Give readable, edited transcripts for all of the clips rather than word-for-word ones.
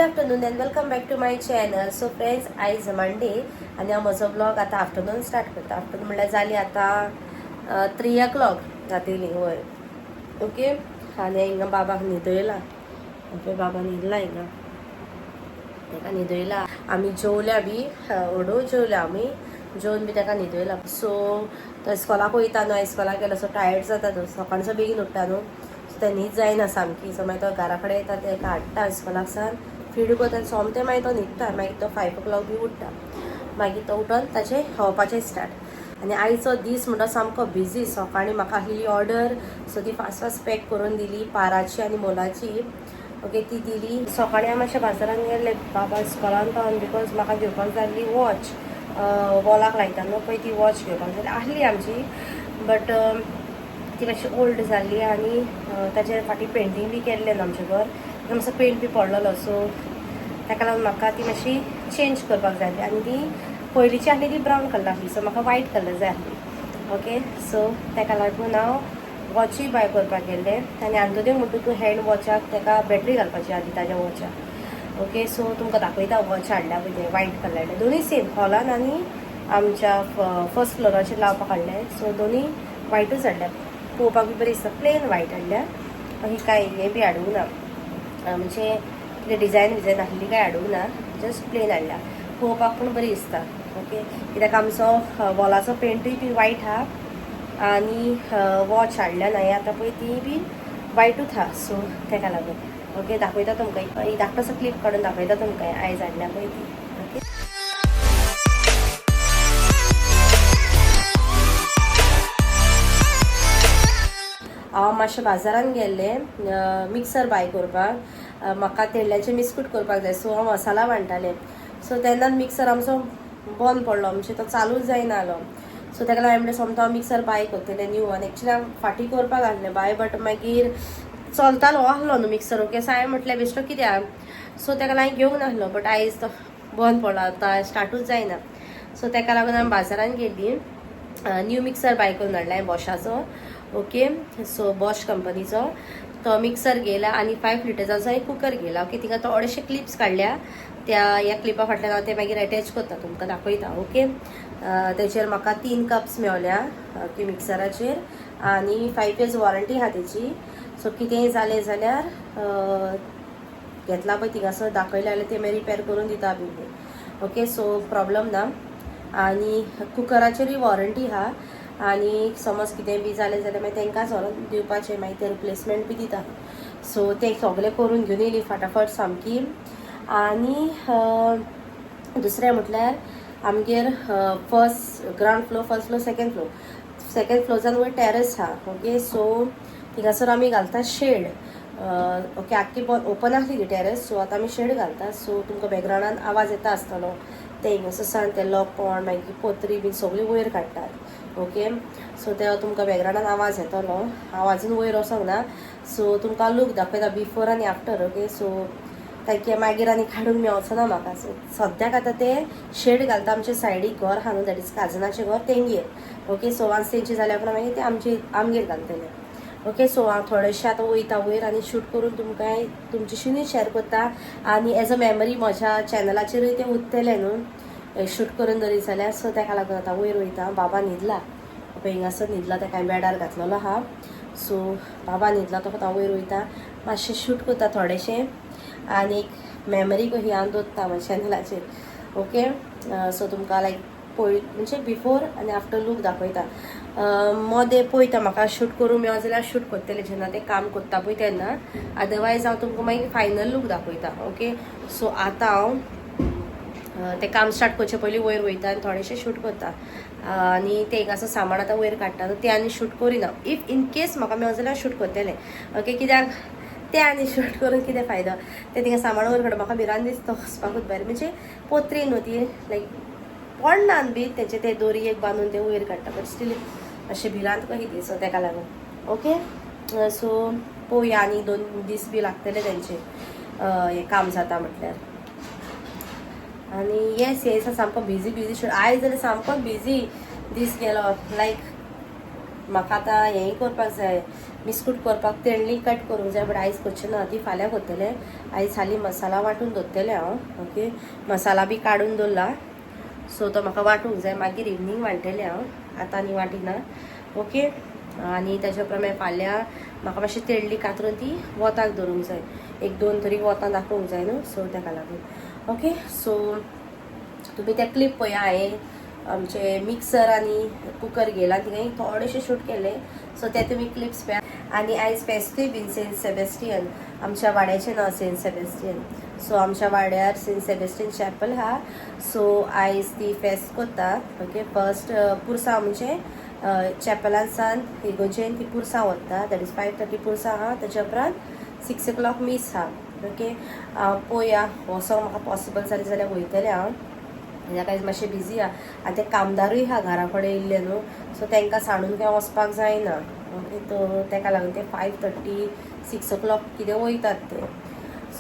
Afternoon and welcome back to my channel. So friends, आयज Monday आनी हांव म्हजो ब्लॉग आतां आफ्टरनून स्टार्ट करता. आफ्टरनून म्हणल्यार जाली आतां 3 o'clock जातली वयर. ओके, आनी हिंगा बाबाक न्हिदयला. ओके, बाबा न्हिदला हिंगा, ताका न्हिदयला. आमी जेवल्या बी, ओडो जेवल्या आमी. जेवन बी ताका न्हिदयला. सो तो इस्कॉलाक वयता न्हू, इस्कॉलाक गेलो सो टायर्ड जाता. तो सकाळचो बेगीन उठ्ठा न्हू, सो ते न्हीद जायना सामकी. सो मागीर तो घरा कडेन येता, ताका हाडटा इस्कॉलाक सान, फीड करता आनी सोमतें मागीर तो न्हिदता. मागीर तो 5 o'clock बी उठ्ठा. मागीर तो उठोन ताचें खावपाचें स्टार्ट. आनी आयचो दीस म्हणटा सामको बिजी. सकाळीं म्हाका आसलेली ऑर्डर, सो ती फास्ट फास्ट पॅक करून दिली, पाराची आनी मोलाची. ओके, ती दिली. सकाळीं हांव मातशें बाजारान गेल्लें बाबा इस्कॉलान पावन, because म्हाका घेवपाक जाल्ली वॉच, वॉलाक लायता न्हू पळय, ती वॉच घेवपाक जाली आसली आमची, बट ती मातशी ओल्ड जाल्ली आनी ताचेर फाटीं पेंटींग बी केल्लें न्हू आमचें घर, ताका मातसो पेंट बी पडलेलो. सो ताका लागून म्हाका ती मातशी चेंज करपाक जाय आसली. आनी ती पयलींची आसली ती ब्रावन कलर आसली, सो म्हाका वायट कलर जाय आसली. ओके, सो ताका लागून हांव वॉचूय बाय करपाक गेल्लें. आनी आंतोनी म्हणटा तूं हँड वॉचाक ताका बॅटरी घालपाची आसली ताज्या वॉचाक. ओके, सो तुमकां दाखयता वॉच हाडल्या पळय, ते वायट कलर दोनूय सेम हॉलान आनी आमच्या फर्स्ट फ्लोराचेर लावपाक हाडले. सो दोनूय वायटूच हाडल्या, पळोवपाक बी बरी दिसता. प्लेन वायट हाडल्या, बाकी कांय हें बी हाडूंक ना, म्हणजे कितें डिजायन विजायन आसली काय हाडूंक ना, जस्ट प्लेन हाडल्या. पळोवपाक पूण बरी दिसता. ओके, कित्याक आमचो वॉलाचो पेंटूय बी वायट आहा आनी वॉच हाडल्या ना आतां पळय ती बी वायटूच आहा. सो तेका लागून ओके, दाखयता तुमकां, एक धाकटोसो क्लिप काडून दाखयता तुमकां आयज हाडल्या पळय ती. ओके, हांव मातशें बाजारान गेल्लें मिक्सर बाय करपाक. म्हाका तेंडल्याचें बिस्कूट करपाक जाय, सो हांव मसाला बांदतालें. सो तेन्नाच मिक्सर आमचो बंद पडलो, म्हणजे तो चालूच जायना जालो. सो ताका लागून हांवें म्हणलें सोमतो हांव मिक्सर बाय करतलें न्यू वन. एक्चुली हांव फाटीं करपाक आसलें बाय, बट मागीर चलतालो आहलो न्हू मिक्सर. ओके, सो हांवें म्हटलें बेश्टो कित्याक, सो ताका लागून घेवंक नासलो. बट आयज तो बंद पडलो, आतां स्टार्टूच जायना. सो ताका लागून आमी बाजारान गेल्ली, न्यू मिक्सर बाय करून हाडला हांवें बॉशाचो. ओके, सो बॉश कंपनीचो तो मिक्सर घेयला आनी 5 लिटर्साचो एक कुकर घेयला. ओके, थिंगा थोडेशे क्लिप्स काडल्या, त्या ह्या क्लिपा फाटल्यान हांव ते मागीर एटॅच करता, तुमकां दाखयता. ओके, तेचेर म्हाका 3 कप्स मेवल्या. ओके, मिक्सराचेर आनी 5 इयर्स वॉरंटी आहा तेची. सो कितेंय जालें जाल्यार घेतला पळय थिंगासर दाखयलें जाल्यार ते मागीर रिपेर करून दिता बी. ओके, सो प्रॉब्लम ना. आनी कुकराचेरूय वॉरंटी आहा आनी समज कितें बी जालें जाल्यार मागीर तांकांच व्हरोन दिवपाचें, मागीर ते रिप्लेसमेंट बी दिता. सो तें सगळें करून घेवन येयली फाटाफट सामकी. आनी दुसरें म्हटल्यार आमगेर first ground floor, first floor, second floor, second फ्लोरच्यान वयर टॅरस आहा. ओके, सो थिंगासर आमी घालता शेड. ओके, आख्खी ओपन आसली ती टॅरस, सो आतां आमी शेड घालता. सो तुमकां बॅकग्रावंडान आवाज येता आसतलो, ते हिंगासर सान ते लोकोण मागीर पोत्री बीन सगळी वयर काडटात. ओके, सो ते तुमकां बॅकग्रावंडान आवाज येतलो, हांव अजून वयर वचोंक ना. सो तुमकां लूक दाखयता बिफोर आनी आफ्टर. ओके, सो ताकी मागीर आनी काडूंक मेवचो ना म्हाका. सो सद्याक आतां ते शेड घालता आमच्या सायडीक घर आहा न्हू, that is काजनाचें घर, तेंगेर. ओके, सो वन्स तेंचे जाल्या उपरांत मागीर ते आमचे आमगेर घालतले. ओके, सो हांव थोडेशें आतां वयता वयर आनी शूट करून तुमकां तुमच्याशीनूय शेअर करता आनी एज अ मेमरी म्हज्या चॅनलाचेरूय तें उरतलें न्हू शूट करून दवरीत जाल्यार. सो ताका लागून आतां वयर वयता. बाबा न्हिदला पळय, हिंगासर न्हिदला, ताका हांवें बेडार घातलेलो आहा. सो बाबा न्हिदला तो हांव वयर वयता, मातशें शूट करता थोडेशें आनी एक मेमरी कशी हांव दवरता म्हज्या चॅनलाचेर. ओके, सो तुमकां लायक पळय म्हणजे बिफोर आनी आफ्टर लूक दाखयता. मदें पळयता, म्हाका शूट करूंक मेळो जाल्यार शूट करतलें जेन्ना तें काम करता पळय तेन्ना, अदरवायज हांव तुमकां मागीर फायनल लूक दाखयता. ओके, सो आतां हांव तें काम स्टार्ट करचे पयलीं वयर वयता आनी थोडेशें शूट करता आनी तें हिंगासर सामान आतां वयर काडटा न्हू तें आनी शूट करिना. If in case म्हाका मेळो जाल्यार शूट करतलें. ओके, कित्याक तें आनी शूट करून कितें फायदो? तें थिंगा सामान वयर काडटा, म्हाका भिरांत दिसता वचपाकूच भायर. म्हणजे पोत्री न्हू ती, लायक पडना बी तेचे, ते दोरयेक बांदून ते वयर काडटा, बट स्टील अशें भिरांत कशी ती. सो तेका लागून ओके, सो पळोवया आनी 2 दीस बी लागतले तेंचे हें काम जाता म्हटल्यार. आनी येस येस, सामको बिजी बिजी शूट आयज जाल्यार सामको बिजी दीस गेलो. लायक म्हाका आतां हेंय करपाक जाय. बिस्कूट करपाक तेळणी कट करूंक जाय, बट आयज करचें ना, ती फाल्यां करतलें. आयज हाली मसाला वांटून दवरतलें हांव. ओके, मसाला बी काडून दवरला, सो तो म्हाका वांटूंक जाय, मागीर इवनींग वांट्टलें हांव, आतां आनी वांटिना. ओके, आनी ताच्या उपरांत मागीर फाल्यां म्हाका मातशी तेळली कातरून ती वताक दवरूंक जाय, एक दोन तरी वतां दाखोवंक जाय न्हू, सो ताका लागून. ओके, सो तुमी ते क्लिप पळया, हांवें आमचे मिक्सर आनी कुकर घेयला, थिंगां थोडेशें शूट केलें, सो ते तुमी क्लिप्स पळया. आनी आयज फेस्तूय बीन सेंट सेबेस्टियन, आमच्या वाड्याचें नांव सेंट सेबेस्टियन. सो आमच्या वाड्यार सेंट सेबेस्टियन चॅपल आहा, सो आयज ती फेस्त करता. ओके, फर्स्ट पुरसांव म्हणजे चॅपलान सान इगोर्जेन ती पुरसां वता, that is 5:30 पुरसां आहा, ताच्या उपरांत 6 ओ क्लॉक मीस आहा. ओके, पळोवया, वचोंक म्हाका पॉसिबल जालें जाल्यार वयतलें हांव, कित्याक आयज मातशें बिजी आहा आनी ते कामदारूय आहा घरा कडेन येयल्ले न्हू, सो तांकां सांडून खंय वचपाक जायना. ओके, तो ताका लागून ते 5:30 6 ओ क्लॉक कितें वयतात ते,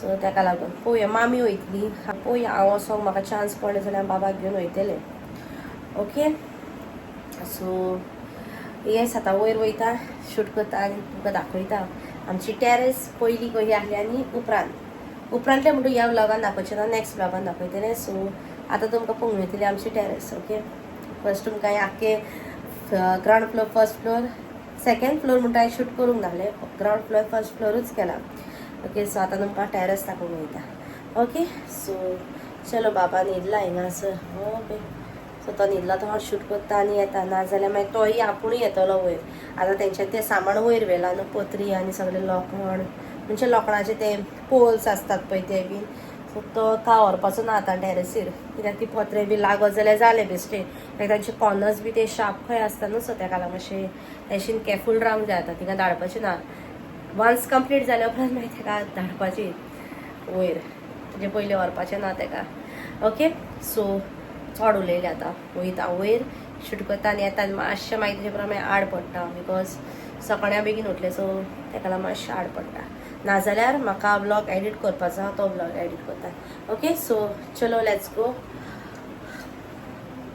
सो ताका लागून पळोवया, मामी वयतली, पळोवया हांव वचोंक म्हाका चान्स पडलो जाल्यार हांव बाबाक घेवन वयतलें. ओके, सो येस, आतां वयर वयता, शूट करता आनी तुमकां दाखयता आमची टॅरस पयलीं कशी आहली आनी उपरांत. उपरांतलें म्हणटूर ह्या व्लॉगान दाखोवचें ना, नॅक्स्ट व्लॉगान दाखयतलें. सो आतां तुमकां पळोवंक मेळटली आमची टॅरस. ओके, फर्स्ट तुमकां आख्खे ground floor, first floor, second floor म्हणटा हांवें शूट करूंक नासलें, ग्रावंड फ्लोर फर्स्ट फ्लोरूच केला. ओके, सो आतां तुमकां टॅरस दाखोवंक वयता. ओके, सो चलो, बाबा न्हिदला हिंगासर. ओके, सो तो न्हिदला तो हांव शूट करता आनी येता, नाजाल्यार मागीर तोय आपुणूय येतलो वयर. आतां तेंच्यानी तें सामान वयर व्हेलां न्हू, पत्री आनी सगळें लोखण, म्हणजे लोखणाचे ते पोल्स आसतात पळय ते बीन, सो तो का व्हरपाचो ना आतां टॅरसीर, कित्याक ती पत्रे बी लागत जाल्यार जालें बेश्टें. मागीर तांचे कॉर्नर्स बी ते शार्प खंय आसता न्हू, सो तेका लागून मातशें तेशीन केरफूल रावंक जाय. आतां थिंगा धाडपाचें ना, वन्स कंप्लीट जाल्या उपरांत मागीर तेका धाडपाची वयर, तेजे पयलीं व्हरपाचें ना तेका. ओके, सो चड उलयलें, आतां वयता वयर, शूट करता आनी येता. आनी मातशें मागीर तेजे उपरांत मागीर आड पडटा, because सकाळी हांव बेगीन उठलें, सो तेका लागून मातशें आड पडटा. नाजाल्यार म्हाका व्लॉग एडिट करपाचो आहा, तो व्लॉग एडिट करता. ओके, सो चलो, let's go,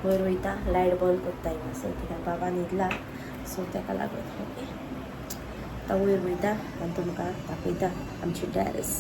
वयर वयता, लायट बंद करता हिंगासर, कित्याक बाबा न्हिदला, सो तेका लागून. ओके, आतां वयर वयता आनी तुमकां दाखयता आमची टॅरस.